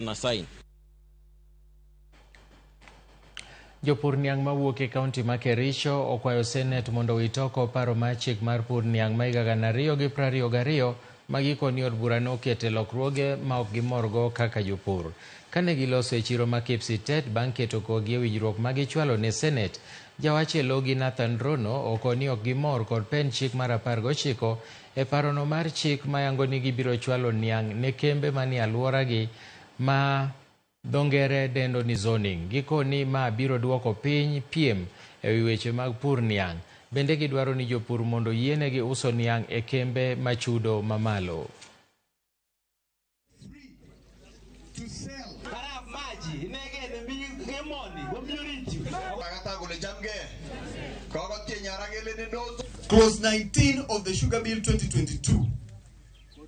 Na sign. Jopur niang' mawuok e kaunti ma Kericho okwayo Senet mondo owit oko paro mar chik mar pur niang' ma higa 2022 ma gikoni od bura nokete lokruoge ma ok gimorgo kaka jopur. Kane giloso e chiro ma Kipsitet bang' keto kogi e winjruok ma gichwalo ne Senet, jawach e logi Nathan Rono okoni ok gimor kod pend chik mar 19 e parono mar chik mayango ni gibiro chwalo niang' ne kembe manie alworagi ma dho ngere dendo ni zoning. Gikoni ma biro duoko piny piem ewi weche mag pur niang'. Bende gidwaro ni jopur mondo yienegi uso niang' e kembe machudo mamalo. Clause 19 of the Sugar Bill 2022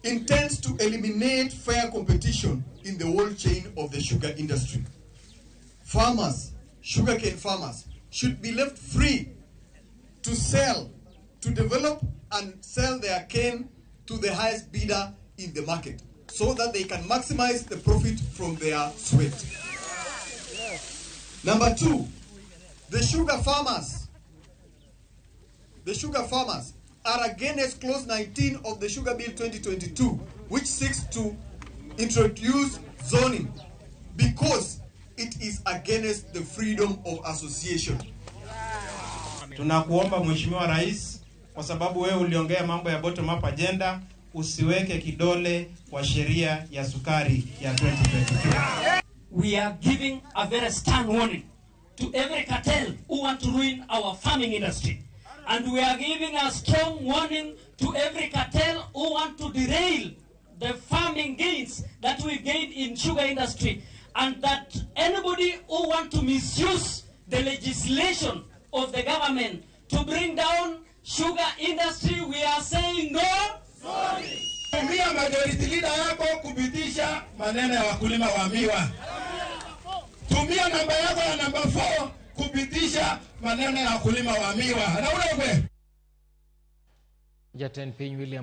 intends to eliminate fair competition in the whole chain of the sugar industry. Farmers, sugarcane farmers, should be left free to sell, to develop and sell their cane to the highest bidder in the market so that they can maximize the profit from their sweat. Number two, the sugar farmers are against Clause 19 of the Sugar Bill 2022, which seeks to introduce zoning because it is against the freedom of association. Tunakuomba Mheshimiwa Rais, kwa sababu wewe uliongea mambo ya bottom up agenda, usiweke kidole kwa sheria ya sukari ya 2022. We are giving a very stern warning to every cartel who want to ruin our farming industry. And we are giving a strong warning to every cartel who want to derail the farming gains that we gained in sugar industry, and that anybody who want to misuse the legislation of the government to bring down sugar industry, we are saying no. Sorry. Tumia majority leader yako kupitisha maneno ya wakulima wa miwa. Tumia namba yako ya namba 4 kupitisha maneno ya wakulima wa miwa. Na ule Jatend piny William